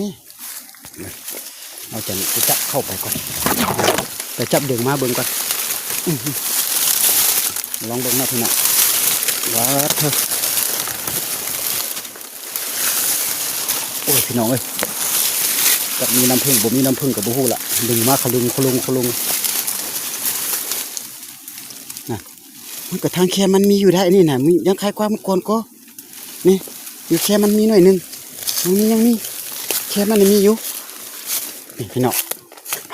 ນີ້ ເຮົາຈະໄປຈັບເຂົ້າໄປກ່ອນ ໄປຈັບດຶງມາເບິ່ງກ່ອນ ອື ລອງເບິ່ງເນາະພີ່ນ້ອງ ວ້າເທີ ໂອ້ຍ ພີ່ນ້ອງເອີຍ ຈັກມີນ້ຳເຜິ້ງ ບໍ່ມີນ້ຳເຜິ້ງກໍບໍ່ຮູ້ລະ ດຶງມາຂະລຶງ ຂະລຶງ ຂະລຶງ ນະ ມັນກໍທາງແຄມມັນມີຢູ່ໄດ໋ນີ້ນະ ມີ ຍັງຄາຍກວ່າມື້ກ່ອນກໍ ນີ້ ຢູ່ແຄມມັນມີໜ້ອຍໜຶ່ງ ຍັງມີ ຍັງມີ ແຄມມັນນະມີຢູ່ ນີ້ພີ່ນ້ອງ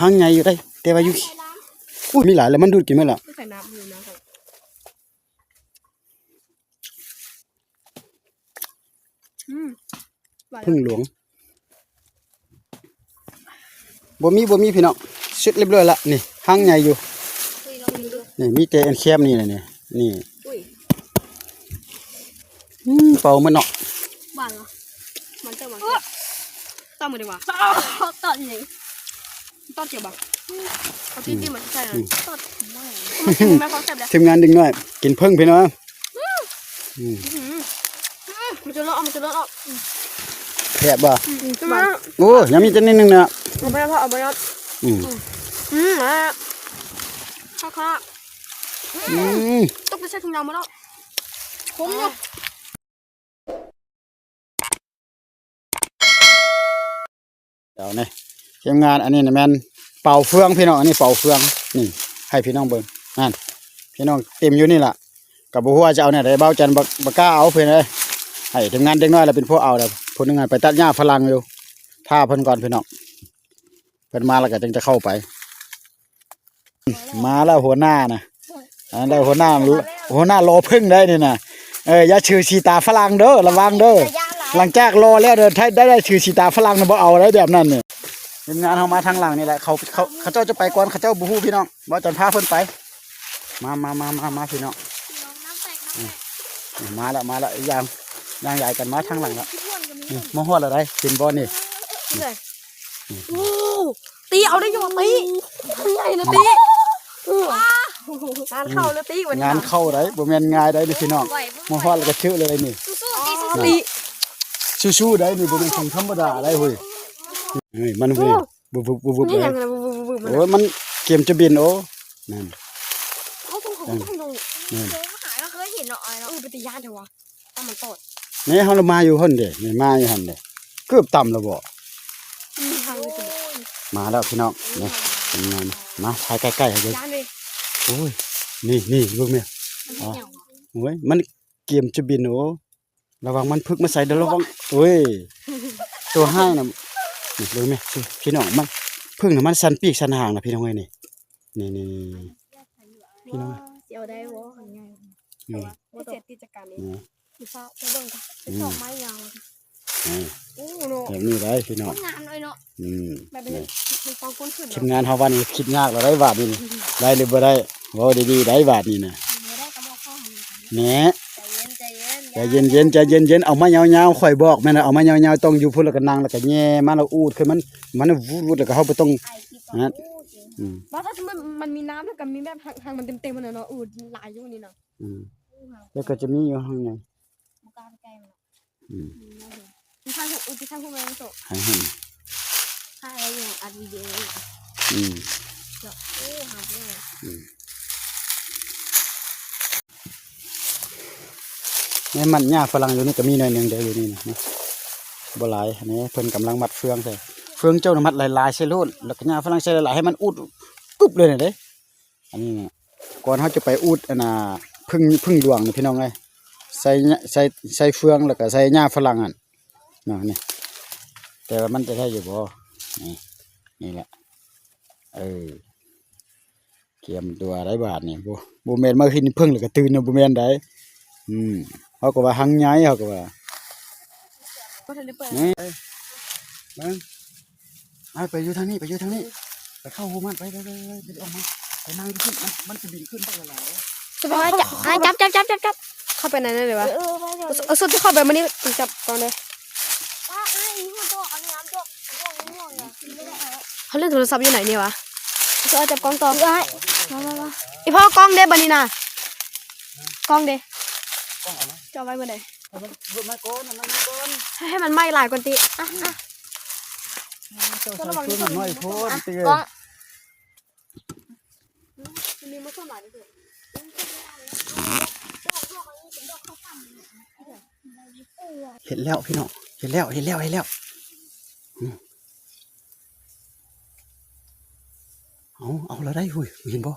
ຫາງໃຫຍ່ຢູ່ໄດ໋ ແຕ່ວ່າຢູ່ ອຸ້ຍ ມີຫຼາຍແລ້ວ ມັນດູດກິນໝົດລະ ໃສ່ນ້ຳຢູ່ນະ ອືມ ເຜິ້ງຫຼວງ ບໍ່ມີ ບໍ່ມີພີ່ນ້ອງ ເສັດຮຽບຮ້ອຍລະ ນີ້ ຫາງໃຫຍ່ຢູ່ ນີ້ ມີແຕ່ອັນແຄມນີ້ແຫຼະນີ້ ນີ້ ອຸ້ຍ ອືມ ເປົ່າໝົດເນາະ ຫວານເນາະ ມັນຈະຫວານ ເອີ ຕ້ອນມື້ດີກວ່າ ຕ້ອນນີ້ ຕ້ອນເຈັບບໍ່? ອືມ ເອົາຕີນໆ ມັນໃສ່ ອືມ ຕ້ອນ ມັນກິນແມ່ນຄວາມແຊບເດ້ ທີມງານເດັກນ້ອຍ ກິນເຜິ້ງພີ່ນ້ອງ ອືມ ອືມ ອືມ ມັນຈະເລີດອອກ ມັນຈະເລີດອອກ ອືມ ແຊບບໍ່? ອືມ ຫວານ ໂອ້ ຍັງມີຈັກໜ້ອຍໜຶ່ງນະ ເອົາໄປເນາະ ເອົາໄປເນາະ ອືມ ອືມ ອືມ ຄັກໆ ອືມ ຕົກໄປໃສ່ຖົງຢາງໝົດແລ້ວ ຂົມຢູ່ ດຽວນີ້ ທີມງານ ອັນນີ້ນະແມ່ນເປົ່າເຟືອງພີ່ນ້ອງ ອັນນີ້ເປົ່າເຟືອງ ນີ້ ໃຫ້ພີ່ນ້ອງເບິ່ງ ນັ້ນ ພີ່ນ້ອງເຕັມຢູ່ນີ້ລະ ກໍບໍ່ຮູ້ວ່າຈະເອົາແນວໃດ ບ່າວຈັນບໍ່ ບໍ່ກ້າເອົາເພິ່ນເອີຍ ໃຫ້ທີມງານເດັກນ້ອຍລະເປັນຜູ້ເອົາ ແລ້ວຜູ້ໜຶ່ງຫັ້ນໄປຕັດຫຍ້າຝຣັ່ງຢູ່ ຖ້າເພິ່ນກ່ອນພີ່ນ້ອງ ເພິ່ນມາແລ້ວກໍຈຶ່ງຈະເຂົ້າໄປ ມາແລ້ວຫົວໜ້ານະ ອັນນັ້ນແຫຼະຫົວໜ້າ ຫົວໜ້າລໍເຜິ້ງໄດ໋ນີ້ນະ ເອີ ຢ່າຖືສີຕາຝຣັ່ງເດີ ລະວັງເດີ ຫຼັງຈາກລໍແລ້ວເດີ ໄດ້ ໄດ້ຖືສີຕາຝຣັ່ງນະ ບໍ່ເອົາໄດ໋ແບບນັ້ນນີ້ ທີມງານເຮົາມາທາງຫຼັງນີ້ແຫຼະ ເຂົາ ເຂົາ ເຂົາເຈົ້າຈະໄປກ່ອນ ເຂົາເຈົ້າບໍ່ຮູ້ພີ່ນ້ອງ ບ່າວຈັນພາເພິ່ນໄປ ມາ ມາ ມາ ມາ ມາພີ່ນ້ອງ ອືມ ມາແລ້ວ ມາແລ້ວ ຍ່າງ ຍ່າງຢາຍກັນມາທາງຫຼັງແລ້ວ ນີ້ ມາຮອດແລ້ວໄດ໋ ເຫັນບໍ່ນີ້ ນີ້ ໂອ້ ຕີເອົາໄດ້ຢູ່ ຕີ ມັນໃຫຍ່ນະ ຕີ ອື ງານເຂົ້າແລ້ວ ຕີ ງານເຂົ້າໄດ໋ ບໍ່ແມ່ນງ່າຍໄດ໋ນີ້ພີ່ນ້ອງ ມາຮອດແລ້ວກໍເຊີເລີຍນີ້ ສູ້ໆ ຕີ ສູ້ໆ ໄດ໋ນີ້ ບໍ່ແມ່ນຂອງທຳມະດາໄດ໋ເຮີ້ຍ ເຮີ້ຍ ມັນ ເຮີ້ຍ ວຶບໆໆໆ ນີ້ຫຍັງນະ ວຶບໆໆ ໂອ້ຍ ມັນກຽມຈະບິນ ໂອ້ ນັ້ນ ເອົາ ຕົງຂອງ ນັ້ນ ຕົງ ນັ້ນ ເຄີຍເຫັນເນາະ ເອີ ເປັນຕາຢ້ານແທ້ວະ ຕາມັນຕອດ ນີ້ເຮົາລະມາຢູ່ຫັ້ນເດ້ ນີ້ມາຢູ່ຫັ້ນເດ້ ເກືອບຕຳແລ້ວບໍ່ ອືມ ມາແລ້ວພີ່ນ້ອງ ນີ້ ເປັນງານ ມາຖ່າຍໃກ້ໆ ເບິ່ງ ຢ້ານເດ້ ໂອ້ຍ ນີ້ ນີ້ ເບິ່ງແມ່ ມັນເຮັດຫຍັງວະ ໂອ້ຍ ມັນກຽມຈະບິນ ໂອ້ ລະວັງມັນເພິກມາໃສ່ເດີ ລະວັງ ໂອ້ຍ ຕົວຮ້າຍນະ ນີ້ເບິ່ງແມ່ ພີ່ນ້ອງ ມັນ ເພິ່ງນະ ມັນສັ່ນປີກສັ່ນຫາງນະ ພີ່ນ້ອງເອີຍ ນີ້ ນີ້ໆ ພີ່ນ້ອງ ຊິເອົາໄດ້ບໍ່ ຄັນໃຫຍ່ ອືມ ບໍ່ຕ້ອງ ເສຍຕິດຈາກການນີ້ ອືມ ຊິຟ້າວໄປເບິ່ງກ່ອນ ໄປຊອກໄມ້ຍາວ ອືມ ໂອ້ ເນາະ ແບບນີ້ໄດ໋ພີ່ນ້ອງ ງາມເລີຍເນາະ ອືມ ແບບນີ້ ນີ້ ມີຄວາມຄຸ້ນເຄີຍ ທີມງານເຮົາວ່ານີ້ຄິດຍາກແລ້ວໄດ໋ບາດນີ້ ໄດ້ຫຼືບໍ່ໄດ້ ເວົ້າດີໆໄດ໋ບາດນີ້ນະ ບໍ່ໄດ້ກໍບໍ່ຂໍໃຫ້ ແນະ ໃຈເຢັນ ໃຈເຢັນ ໃຈເຢັນໆ ໃຈເຢັນໆ ເອົາໄມ້ຍາວໆ ຂ້ອຍບອກແມ່ນ ເອົາໄມ້ຍາວໆ ຕ້ອງຢູ່ພຸ້ນ ແລ້ວກໍນັ່ງ ແລ້ວກໍແຍ່ມາ ແລ້ວອູດຂຶ້ນ ມັນ ມັນວູດໆ ແລ້ວກໍເຮົາບໍ່ຕ້ອງ ອາ ອືມ ວ່າຖ້າມັນ ມັນມີນ້ຳ ແລ້ວກໍມີແບບຫາງ ຫາງມັນເຕັມໆ ຫັ້ນນະເນາະ ອູດຫຼາຍຢູ່ນີ້ນະ ອືມ ແລ້ວກໍຈະມີຢູ່ຫາງໃຫຍ່ ບໍ່ກ້າໄປໃກ້ມັນ ອືມ ມີທາງຫຸ ມີທາງຫຸແມ່ນໂຕ ໃຫ້ເຫັນ ໃຫ້ເຮົາຢູ່ອັດວິດີໂອ ອືມ ເນາະ ໂອ້ ຫາບໍ່ໄດ້ ອືມ ໃນມັດຫຍ້າຝຣັ່ງຢູ່ນີ້ກໍມີໜ້ອຍໜຶ່ງເດ້ ຢູ່ນີ້ນະ ບໍ່ຫຼາຍ ອັນນີ້ເພິ່ນກຳລັງມັດເຟືອງໃສ່ ເຟືອງເຈົ້ານະມັດຫຼາຍໆໃສ່ໂລດ ແລ້ວກໍຫຍ້າຝຣັ່ງໃສ່ຫຼາຍໆ ໃຫ້ມັນອຸດຕຸບເລີຍນະເດ້. ອັນນີ້ນະ ກ່ອນເຮົາຈະໄປອູດອັນນ່າ ເຜິ້ງ ເຜິ້ງຫຼວງນີ້ພີ່ນ້ອງເອີຍ ໃສ່ ໃສ່ ໃສ່ເຟືອງ ແລ້ວກໍໃສ່ຫຍ້າຝຣັ່ງຫັ້ນເນາະ ນີ້ ແຕ່ວ່າມັນຈະໄດ້ຢູ່ບໍ່? ນີ້ ນີ້ແຫຼະ ເອີ ກຽມຕົວໄດ້ບາດນີ້ ບໍ່ ບໍ່ແມ່ນມາເຫັນເຜິ້ງແລ້ວກໍຕື່ນນະ ບໍ່ແມ່ນໃດ ອືມ ເຮົາກໍວ່າຮັງໃຫຍ່ ເຮົາກໍວ່າ ບໍ່ທັນໄດ້ເປີດ ນີ້ ເບິ່ງ ໄປ ໄປຢູ່ທາງນີ້ ໄປຢູ່ທາງນີ້ ໄປເຂົ້າຮູມັນ ໄປ ໄປ ໄປ ໄປ ໄປອອກມາ ໄປນັ່ງຢູ່ພຸ້ນ ມັນ ມັນຊິບິນຂຶ້ນໄດ້ຫຼາຍ ສະບາຍ ຈັບ ຈັບ ຈັບ ຈັບ ຈັບ ເຂົ້າໄປໃນນັ້ນເລີຍວະ ເອີ ເອີ ໄປເຖາະ ເອົາ ເອົາສຸດທີ່ເຂົ້າໄປມື້ນີ້ ຈັບກ່ອນເດີ ເຮົາຫຼິ້ນໂທລະສັບຢູ່ໃນນີ້ວະ ເອົາຈັບກ້ອງຕໍ່ ມາ ມາ ມາ ອີ່ພໍ່ ກ້ອງເດ້ ບັດນີ້ນະ ກ້ອງເດ້ ຈະເອົາໄວ້ມື້ໃດ? ໃຫ້ມັນ ໃຫ້ມັນໄໝ້ຫຼາຍກ່ອນຕິ ອ່ະ ອ່ະ ເຈົ້າໃສ່ເຄື່ອງນ້ອຍໂພດຕິເອີຍ. ເຫັນແລ້ວພີ່ນ້ອງ ເຫັນແລ້ວ ເຫັນແລ້ວ ເຫັນແລ້ວ. ອືມ ເອົາ ເອົາລະໄດ້. ຫຸ້ຍ ເຫັນບໍ່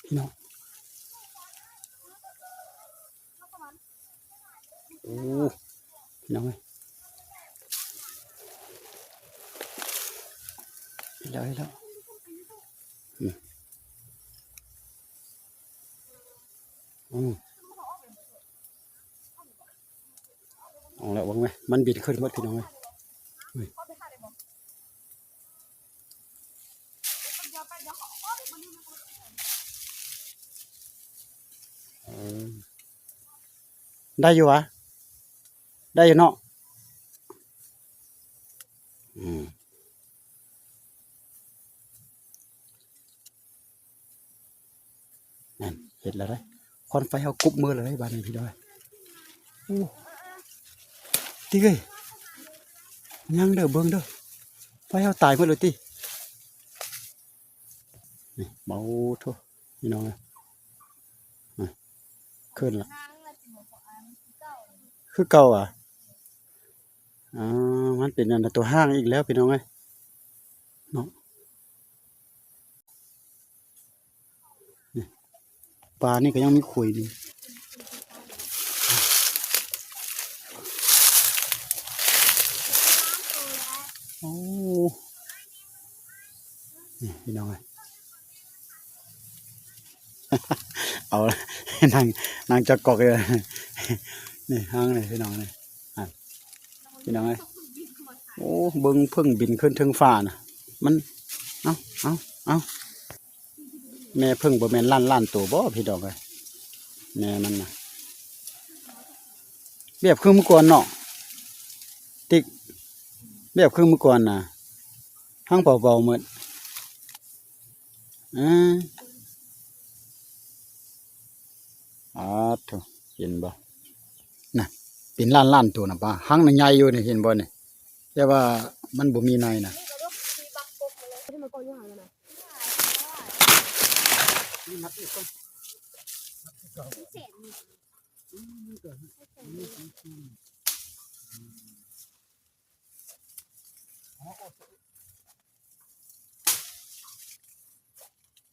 ພີ່ນ້ອງ? ໂອ້ ພີ່ນ້ອງເອີຍ ເຫັນແລ້ວ ເຫັນແລ້ວ. ອືມ ອືມ ເອົາລະ ເບິ່ງແມະ ມັນບິນຂຶ້ນໝົດພີ່ນ້ອງເອີຍ. ເອີຍ ເອີ ໄດ້ຢູ່ຫວາ? ໄດ້ຢູ່ເນາະ. ອືມ ນັ້ນ ເຫັນແລ້ວເດ້ ຄວັນໄຟເຮົາກຸບເມີແລ້ວເດ້ ບາດນີ້ພີ່ນ້ອງ. ໂອ້ ຕິເອີຍ ຍັງເດີ ເບິ່ງເດີ ໄຟເຮົາຕາຍໝົດແລ້ວຕິ. ນີ້ ເບົາໂທ້ ພີ່ນ້ອງເອີຍ ນີ້ ຂຶ້ນລະ ຄືເກົ່າຫວາ? ອ່າ ມັນເປັນອັນຕົວຫ້າງອີກແລ້ວພີ່ນ້ອງເອີຍເນາະ. ນີ້ ປານີ້ກໍຍັງມີຂຸຍນີ້. ໂອ້ ນີ້ພີ່ນ້ອງເອີຍ ເອົາ ນັ່ງ ນັ່ງຈອກກອກຢູ່. ນີ້ ຫ້າງນີ້ພີ່ນ້ອງນີ້ ຫັ້ນ ພີ່ນ້ອງເອີຍ. ໂອ້ ເບິ່ງເຜິ້ງບິນຂຶ້ນເທິງຟ້ານະ ມັນ ເອົາ ເອົາ ເອົາ. ແມ່ເຜິ້ງບໍ່ແມ່ນລ້ານລ້ານໂຕບໍ່ພີ່ນ້ອງເອີຍ ແມ່ມັນນະ. ແບບຄືມື້ກ່ອນເນາະ ຕິກ ແບບຄືມື້ກ່ອນນະ ຫາງເປົ່າໆໝົດ. ເອີ ອາໂທ້ ເຫັນບໍ່ນະ ເປັນລ້ານລ້ານໂຕນະ ປາ ຫາງນະໃຫຍ່ຢູ່ນີ້ ເຫັນບໍ່ນີ້? ແຕ່ວ່າມັນບໍ່ມີໃນນະ.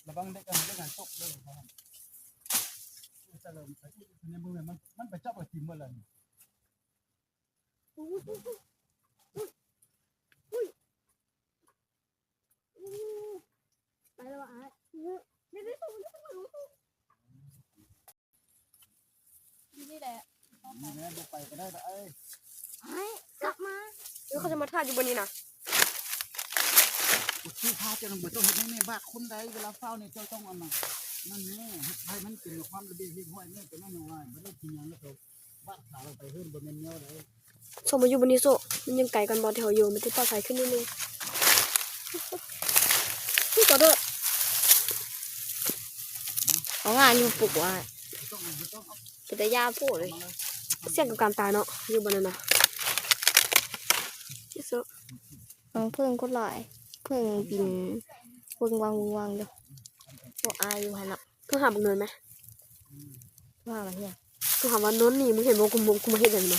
ລະວັງເດັກ ເດັກຫັ້ນຕົກເດີ ເຂົາຫັ້ນ ມັນ ມັນໄປຈັບເອົາຖິ້ມໝົດແລ້ວນີ້. ໄປແລ້ວອ້າຍ ຢູ່ນີ້ແຫຼະ ບໍ່ໄປກໍໄດ້ດອກອ້າຍ ອ້າຍ ກັບມາ. ເອີ ເຂົາຈະມາຖ້າຢູ່ບ່ອນນີ້ນະ ໂອເຄ ຖ້າເຈົ້ານະ ບໍ່ຕ້ອງເຮັດແນວນີ້ ບາດຄົນໃດ ເວລາຟ້າວນີ້ ເຈົ້າຕ້ອງອັນນັ້ນ ນັ້ນແນ່ ເຮັດໃຫ້ມັນເປັນຄວາມລະບຽບຮຽບຮ້ອຍແນ່ ຕົວນັ້ນວ່າ ບໍ່ໄດ້ກິນຫຍັງແລ້ວ ບາດຂາລົງໄປເຮີ້ນ ບໍ່ແມ່ນແນວໃດ. ໂຊ ມາຢູ່ບ່ອນນີ້ໂຊ ມັນຍັງໄກກັນບໍ່ ທີ່ເຮົາຢູ່ ມັນຈະປອດໄພຂຶ້ນໜ້ອຍໜຶ່ງ. ອຸ້ຍ ຂໍໂທດ ເອົາງ່າຍຢູ່ປຸກວ່າ ເປັນຕາຢ້ານໂພດເລີຍ. ສ່ຽງກັບການຕາຍເນາະ ຢູ່ບ່ອນນັ້ນນະ ທີ່ສຸດ. ເອີ ເຜິ້ງໂຄດຫຼາຍ ເຜິ້ງບິນວຶ່ງວັ່ງ ວຶ່ງວັ່ງຢູ່ ພວກອ້າຍຢູ່ຫັ້ນນະ. ໂທຫາບັກນວນແມະ ໂທຫາວ່າເຮັດຫຍັງ? ໂທຫາວ່ານວນນີ້ ມຶງເຫັນບໍ່ ກູ ກູມາເຮັດຫຍັງນະ?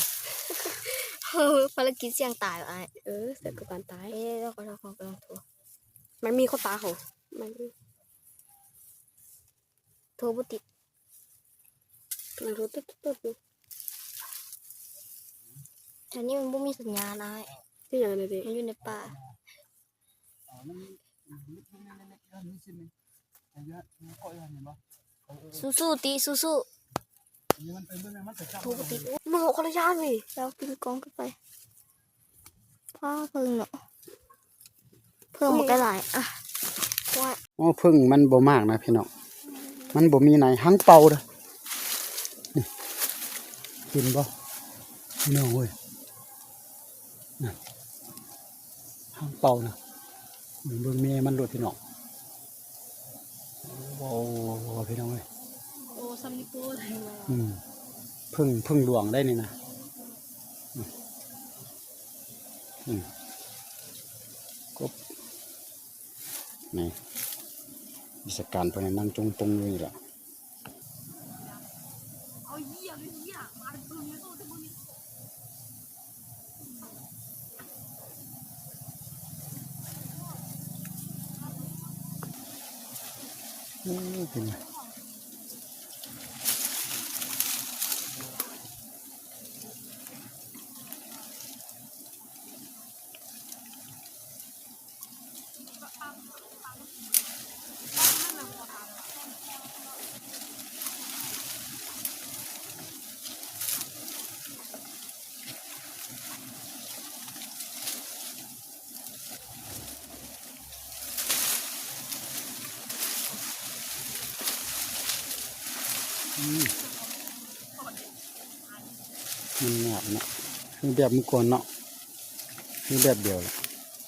ເອີ ພາລະກິດສ່ຽງຕາຍວ່າອ້າຍ. ເອີ ສ່ຽງກັບການຕາຍ. ເອີ ລະກຳລັງໂທ ມັນມີໂຄຕາເຂົາ ມັນໂທບໍ່ຕິດ ກຳລັງໂທຕຶດໆຢູ່. ແຖວນີ້ມັນບໍ່ມີສັນຍານອ້າຍ. ເປັນຫຍັງແດ່? ມັນຢູ່ໃນປ່າ. ສູ້ໆ ຕິ ສູ້ໆ. ໂທບໍ່ຕິດ. ໂອ້ ມັນເອົາຄົນລະຢ່າງເວີຍ ແລ້ວປິ່ນກອງຂຶ້ນໄປ. ຟ້າເຜິ້ງເນາະ ເຜິ້ງມັນກໍຫຼາຍ. ອ່ະ ໂອ້ຍ ໂອ້ ເຜິ້ງມັນບໍ່ມາກນະພີ່ນ້ອງ ມັນບໍ່ມີໃນ ຫາງເປົ່າເດີ້. ນີ້ ເຫັນບໍ່ພີ່ນ້ອງເອີຍ ນັ້ນ ຫາງເປົ່ານະ. ເບິ່ງແມ່ມັນໂລດພີ່ນ້ອງ. ໂອ້ ພີ່ນ້ອງເອີຍ ໂອ້ ຊຳນີ້ໂປ້ເລີຍ. ອືມ ເຜິ້ງ ເຜິ້ງຫຼວງໄດ໋ນີ້ນະ. ອືມ ອືມ ໂຄ ນີ້ ວິຊາການເພິ່ນນັ່ງຈົ່ງປົງຢູ່ນີ້ລະ. ໂອ້ ເປັນ ອືມ ມັນຍາກເນາະ ຄືແບບມື້ກ່ອນເນາະ ຄືແບບດຽວແຫຼະ.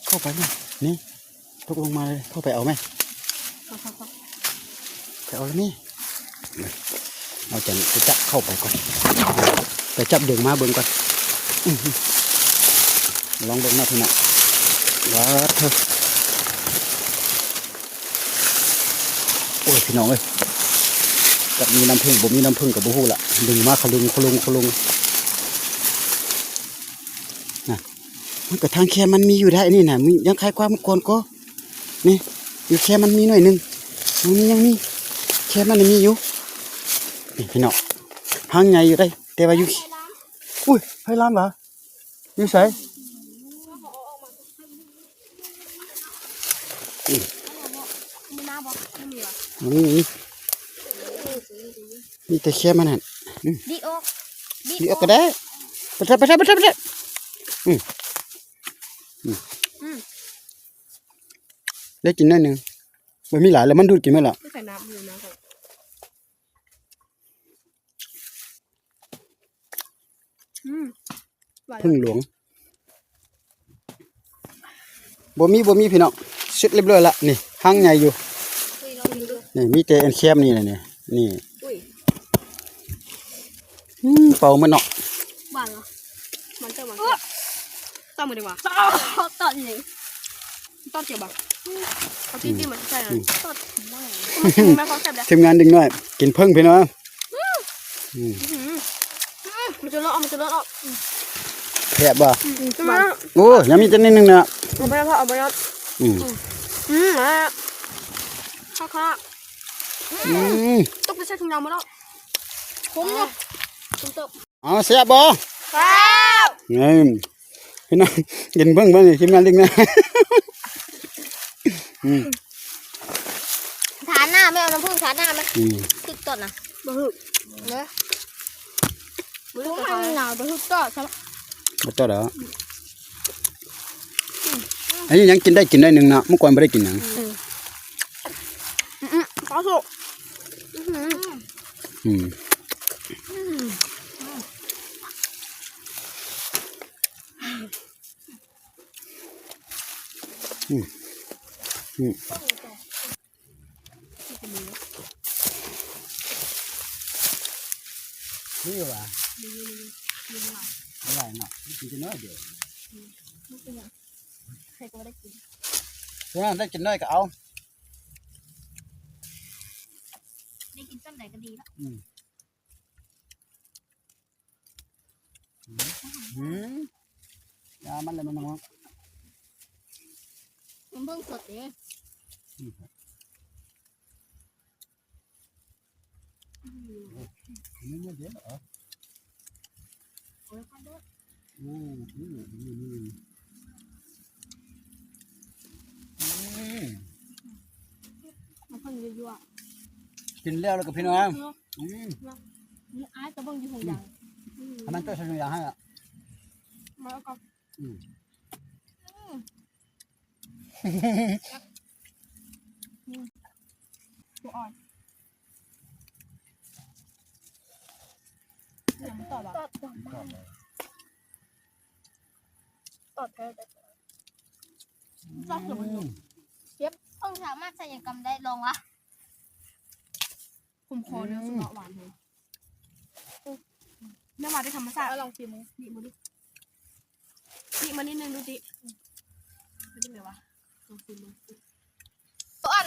ເຂົ້າໄປນະ ນີ້ ຕົກລົງມາເລີຍ ເຂົ້າໄປເອົາແມະ ໄປເອົາລະແມະ. ເອົາຈັ່ງໄປຈັບເຂົ້າໄປກ່ອນ ໄປຈັບດຶງມາເບິ່ງກ່ອນ. ອື ລອງເບິ່ງເນາະພີ່ນ້ອງ ວ້າເທີ. ໂອ້ຍ ພີ່ນ້ອງເອີຍ ຈັກມີນ້ຳເຜິ້ງ ບໍ່ມີນ້ຳເຜິ້ງກໍບໍ່ຮູ້ລະ ດຶງມາຄະລຶງຄະລຶງຄະລຶງ. ນະ ມັນກໍທາງແຄມມັນມີຢູ່ໄດ໋ນີ້ນະ ມີ ຍັງຄາຍຄວາມກ່ອນກໍ ນີ້ ຢູ່ແຄມມັນມີໜ້ອຍໜຶ່ງ ຍັງມີ ຍັງມີ ແຄມມັນມີຢູ່ ນີ້ພີ່ນ້ອງ ຫາງໃຫຍ່ຢູ່ໄດ໋ ແຕ່ວ່າຢູ່ ອຸ້ຍ ໄຟລາມຫວາ? ຢູ່ໃສ? ອືມ ມີ ມີແຕ່ແຄມມັນຫັ້ນ ອືມ ດີດອອກ ດີດອອກກໍໄດ້ ປະທະ ປະທະ ປະທະ ປະທະ ອືມ ອືມ ອືມ ໄດ້ກິນໜ້ອຍໜຶ່ງ ບໍ່ມີຫຼາຍແລ້ວ ມັນດູດກິນໝົດແລ້ວ. ອືມ ເຜິ້ງຫຼວງ ບໍ່ມີ ບໍ່ມີພີ່ນ້ອງ ເສັດລຽບຮ້ອຍລະ ນີ້ ຫາງໃຫຍ່ຢູ່ ນີ້ ມີແຕ່ອັນແຄມນີ້ແຫຼະ ນີ້ ນີ້ ອືມ ເປົ່າໝົດເນາະ ຫວານຫວາ ມັນຈະຫວານ ຕອດມື້ດຽວຫວາ ຕອດອີ່ຫຍັງ ຕອດເຈີຍບໍ່? ເອົາຕີນ ອືມ ຕີນມາໃສ່ ອືມ ຕອດ ມາເອົາແຊບເດ້ ທີມງານເດັກນ້ອຍ ກິນເຜິ້ງພີ່ນ້ອງ ອືມ ອືມ ມັນຈະເລີດອອກ ມັນຈະເລີດອອກ ອືມ ແຊບບໍ່? ອືມ ໂອ້ ຍັງມີຈັກໜ້ອຍໜຶ່ງນະ ເອົາໄປເນາະ ເອົາໄປເນາະ ອືມ ອືມ ອືມ ຄັກໆ ອືມ ຕົກໄປໃສ່ຖົງຢາງໝົດແລ້ວ ຄົມເນາະ ຄົມເຕີບ. ເອົາ ແຊບບໍ່? ແຊບ ນີ້ ພີ່ນ້ອງ ກິນເບິ່ງ ເບິ່ງທີມງານເດັກນ້ອຍ ອືມ ທາໜ້າແມ່ ເອົານ້ຳເຜິ້ງທາໜ້າແມ່ ອືມ ຖືກຕ້ອນນະ ບໍ່ຖືກເດ້ ບໍ່ຖືກຕ້ອນ ບໍ່ຖືກຕ້ອນດອກ ອັນນີ້ຍັງກິນໄດ້ ກິນໜ້ອຍໜຶ່ງເນາະ ມື້ກ່ອນບໍ່ໄດ້ກິນຫຍັງ ອືມ ອືມ ອືມ ອືມ ອືມ ອືມ ອືມ ນີ້ຫວາ ນີ້ຫວາ ນີ້ຫວາ ຫຼາຍເນາະ ກິນແຕ່ໜ້ອຍດຽວ ອືມ ບໍ່ເປັນຫຍັງ ໃຜກໍບໍ່ໄດ້ກິນ ເທົ່ານັ້ນ ໄດ້ກິນໜ້ອຍກໍເອົາ ໄດ້ກິນສ່ຳໃດກໍດີລະ ອືມ ອືມ ຢາມັນແຫຼະ ມັນ ມັນ ມັນເບິ່ງສົດເດ້ ອືມ ອືມ ນີ້ມັນເດ້ເນາະ ໂອ້ຍ ໂອ້ ໂອ້ ໂອ້ ນີ້ ນີ້ ນີ້ ອືມ ມັນເພິ່ງຍົວໆ ກິນແລ້ວ ແລ້ວກໍພີ່ນ້ອງ ອືມ ນີ້ອ້າຍກໍເບິ່ງຢູ່ຫົງຢາງ ອືມ ໃຫ້ມັນໂຕໃສ່ຖົງຢາງໃຫ້ລະ ມາແລ້ວກໍ ອືມ ອືມ ອືມ ບໍ່ອ່ອນ ຍັງບໍ່ຕອບຫວາ? ຕອບ ຕອບ ຕອບແທ້ ຕອບ ອືມ ເຈັບ ເພິ່ງສາມາດສັຍຍະກຳໄດ້ ລອງວະ ຂົມຄໍເດີ ອືມ ສຸດຍອດ ຫວານແຮງ ອືມ ແມ່ນວ່າໄດ້ທຳມະຊາດ ເອົາລອງຊີມເບິ່ງ ບີບມາດິ ບີບມານິດໜຶ່ງດູຕິ ເປັນຈັ່ງໃດວະ ລອງຊີມເບິ່ງ.